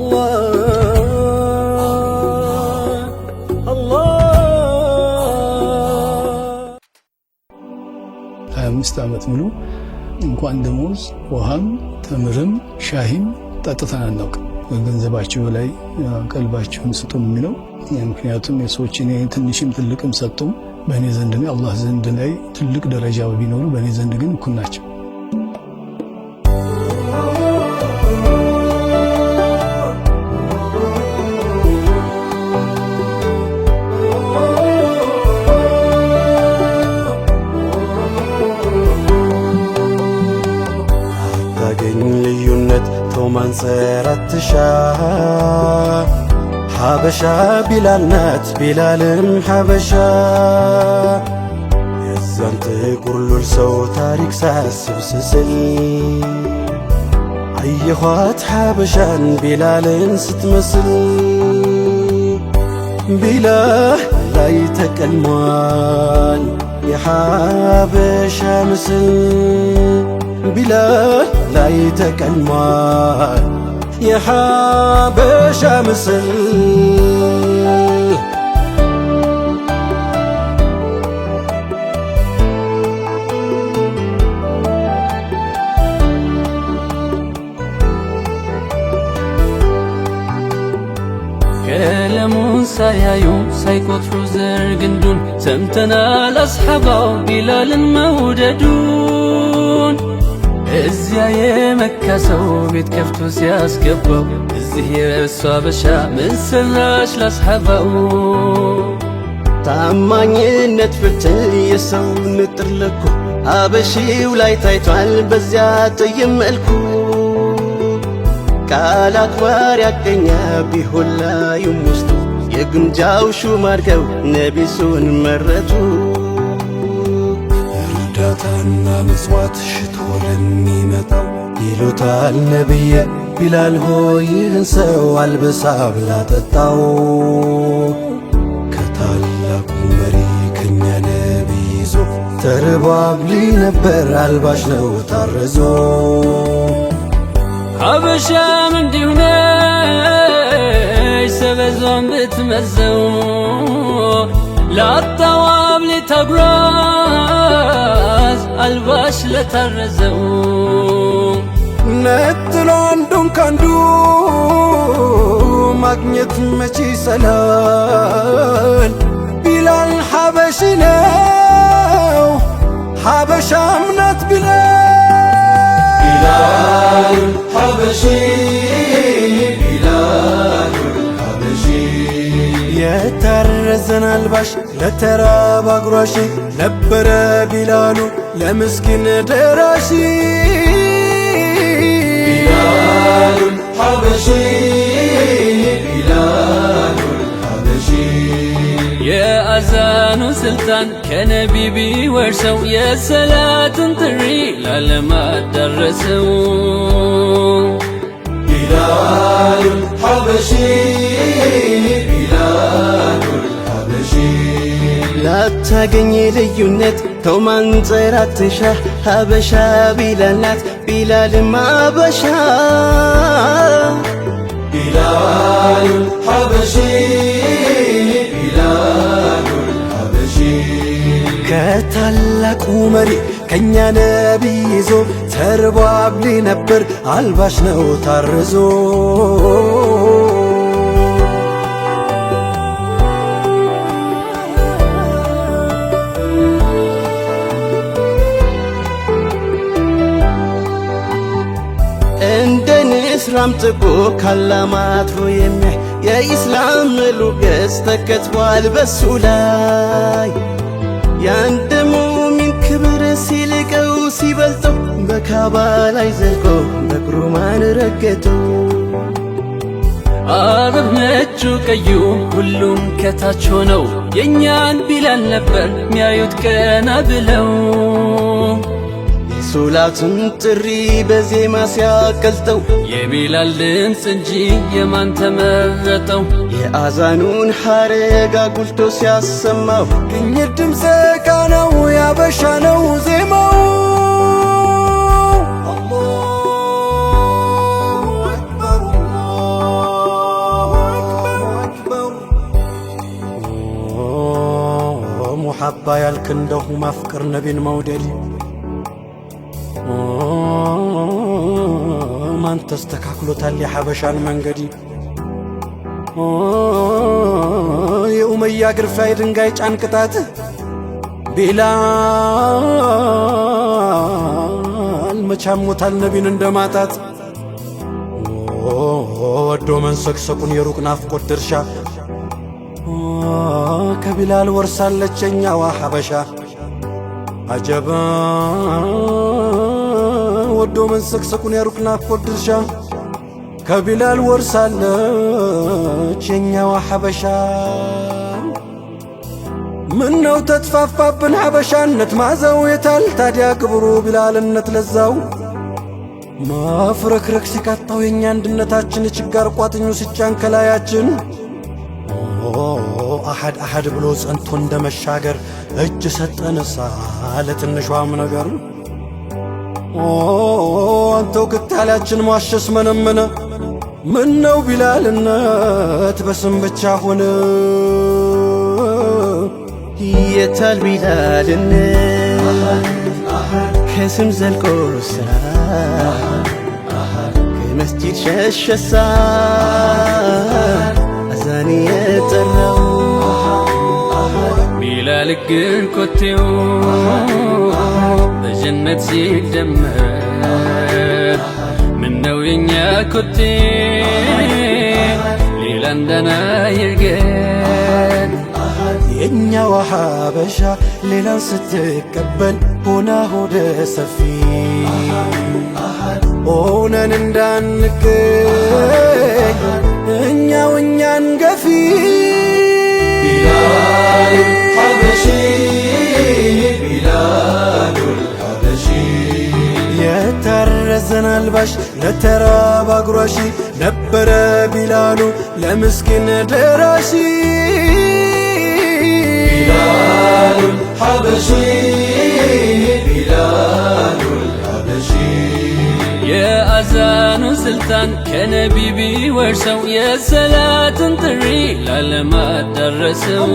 አላህ አላህ። 25 ዓመት ሙሉ እንኳን ደሞዝ ውሃም ተምርም ሻሂም ጠጥተን አናውቅም። ገንዘባችሁ ላይ ቀልባችሁን ስጡ ነው የሚለው። ምክንያቱም የሰዎች እኔ ትንሽም ትልቅም ሰጡም በእኔ ዘንድ ላይ፣ አላህ ዘንድ ላይ ትልቅ ደረጃ ቢኖሩ በእኔ ዘንድ ግን እኩል ናቸው። አታገኝ ልዩነት፣ ተው ማንጸር አትሻ። ሐበሻ ቢላል ናት፣ ቢላልም ሐበሻ። የዛን ጥቁር ሉል ሰው ታሪክ ሳስብ ስስል አየኋት ሐበሻን ቢላልን ስትመስል። ቢላል ላይ ተቀልሟል የሐበሻ ምስል፣ ቢላል ላይ ተቀልሟል የሐበሻ ምስል። ቀለሙን ሳያዩ ሳይቆጥሩ ዘር ግንዱን ሰምተናል አስሓባው ቢላልን መውደዱን። እዚያ የመካ ሰው ቤት ከፍቶ ሲያስገባው እዚህ የእሷ አበሻ ምን ሰራሽ ላስሓባው? ታማኝነት ፍትል የሰው ንጥር ልኩ አበሺው ላይ ታይቷል በዚያ ጠይም መልኩ። ቃል አክባሪ ያገኛ ቢሆን ላዩም ውስጡ የግምጃው ሹም አድርገው ነቢሱን መረጡ። እርዳታና ምጽዋት ሽቶ ለሚመጣው ይሉታል ነብየ፣ ቢላል ሆይ ይህን ሰው አልብሳ ብላ ጠጣው። ከታላቁ መሪ ከኛ ነቢይ ይዞ ተርቧብሊ ነበር፣ አልባሽ ነው ታርዞ። ሐበሻም እንዲሁ ነች ሰበዟን ብትመዘው ላጣዋብ ሊታጉራዝ አልባሽ ለታረዘው። ነጥሎ አንዱን ካንዱ ማግኘት መች ይሰላል? ቢላል ሐበሺ ነው፣ ሐበሻም ናት ቢላል። ቢላል ሐበሺ፣ ቢላል ሐበሺ። የታረዘን አልባሽ፣ ለተራበ አጉራሽ ነበረ ቢላሉ፣ ለምስኪን ደራሽ። ቢላል ሐበሺ፣ ቢላል ሐበሺ። የአዛኑን ስልጣን ከነቢ ቢወርሰው የሰላትን ጥሪ ላለም አዳረሰው። ቢላል ሐበሺ፣ ቢላል ሐበሺ። ላታገኝ ልዩነት፣ ተው ማንጸር አትሻ። ሀበሻ ቢላል ናት፣ ቢላልም አበሻ። ቢላል ሐበሺ፣ ቢላል ሐበሺ። ከታላቁ መሪ ከኛ ነቢይ ይዞ ተርቦ አብሊ ነበር፣ አልባሽ ነው ታርዞ። እንደ ንስራም ጥቁር ካላማትሮ የሚያይ የኢስላም ምሉ ገጽ ተከትቧል በሱ ላይ። የአንድ ሙሚን ክብር ሲልቀው ሲበልጠው በካባ ላይ ዘልቆ በእግሩ ማን ረገጠው? አረብ ነጩ ቀዩ ሁሉም ከታች ሆነው የእኛን ቢላል ነበር ሚያዩት ቀና ብለው። የሶላቱን ጥሪ በዜማ ሲያቀልጠው የቢላል ድምፅ እንጂ የማን ተመረጠው? የአዛኑን ሐረግ አጉልቶ ሲያሰማው ቅኝት ድምፀ ቃናው ያበሻ ነው ዜማው። አላሁ አክበር፣ መሐባ ያልክ እንደሁ ማፍቀር ነቢን መውደድ ማን ተስተካክሎታል የሐበሻን መንገድ? የኡመያ ግርፋ የድንጋይ ጫን ቅጣት ቢላል መቻሞታል ነቢን እንደማጣት። ወዶ መንሰቅሰቁን የሩቅ ናፍቆት ድርሻ ከቢላል ወርሳለች የኛዋ ሐበሻ። አጀባ፣ ወዶ መንሰቅሰቁን የሩቅ ናፍቆት ድርሻ ከቢላል ወርሳለች የኛዋ ሐበሻ። ምነው ተጥፋፋብን ሐበሻነት ማዘው? የታል ታዲያ ክብሩ ቢላልነት ለዛው? ማፍረክረክ ሲቃጣው የእኛ አንድነታችን፣ የችጋር ቋጥኙ ሲጫን ከላያችን፣ አሐድ አሐድ ብሎ ጸንቶ እንደ መሻገር እጅ ሰጠንሳ ለትንሿም ነገር። አንተው ክታላችን ሟሸስ መነመነ፣ ምነው ቢላልነት በስም ብቻ ሆነ? የታል ቢላልነት ከስም ዘልቆ ስራ ከመስጂድ ሸሸሳ አዛን የጠራው? ቢላል እግር ኮቴው በጀነት ሲደመር፣ ምነው የኛ ኮቴ ሌላ እንደና ይርገጥ? የኛዋ ሐበሻ ሌላን ስትቀበል ሆና ሆደ ሰፊ ሆነን እንዳንገኝ እኛው እኛን ገፊ። ቢላል ሐበሺ፣ ቢላል ሐበሺ። የታረዘን አልባሽ፣ ለተራበ አጉራሺ ነበረ ቢላሉ ለምስኪን ደራሺ። ቢላል ሐበሺ፣ ቢላል ሐበሺ። የአዛኑን ስልጣን ከነቢ ቢወርሰው፣ የሰላትን ጥሪ ላለማት ደረሰው።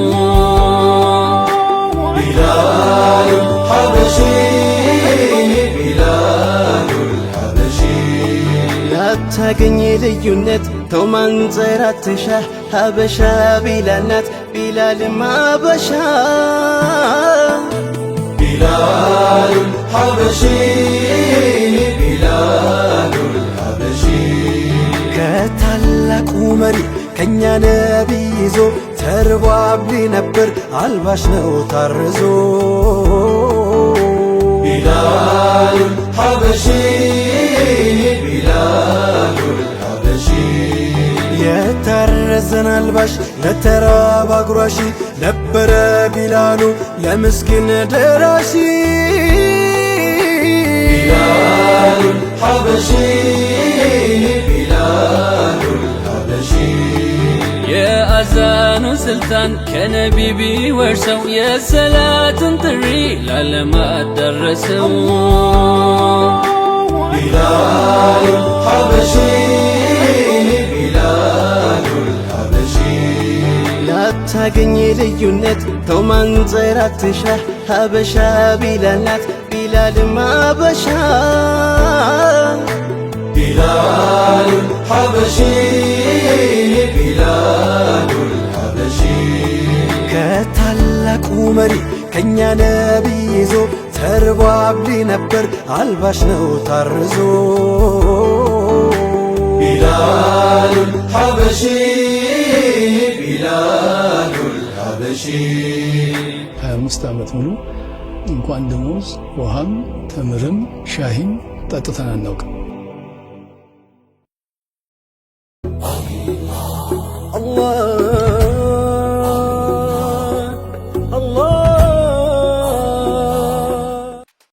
ቢላል ሐበሺ፣ ቢላል ሐበሺ። ላታገኝ ልዩነት ተው ማንጸራት ትሻ፣ ሀበሻ ቢላል ናት፣ ቢላልም ሀበሻ። ቢላል ሐበሺ፣ ቢላል ሐበሺ። ከታላቁ መሪ ከእኛ ነቢይ ይዞ ተርቦ አብሊ ነበር አልባሽ ነው ታርዞ። ቢላል ሐበሺ፣ ቢላል ሐበሺ። የታረዘን አልባሽ፣ ለተራበ አጉራሺ ነበረ ቢላሉ ለምስኪን ደራሺ። ቢላል ሐበሺ፣ ቢላል ሐበሺ። የአዛኑን ስልጣን ከነቢ ቢወርሰው፣ የሰላትን ጥሪ ላለማት ደረሰው። ቢላል ሐበሺ፣ ቢላል ሐበሺ። ላታገኝ ልዩነት ተው ማንጸራት ትሻ፣ ሀበሻ ቢላል ናት፣ ቢላልም ሀበሻ። ቢላል ሐበሺ፣ ቢላል ሐበሺ። ከታላቁ መሪ ከእኛ ነቢይ ይዞ ተርቦ አብሊ ነበር አልባሽ ነው ታርዞ። ቢላል ሐበሺ፣ ቢላል ሐበሺ። 25 ዓመት ሙሉ እንኳን ደሞዝ ውሃም ተምርም ሻሂም ጠጥተን አናውቅም። አላህ።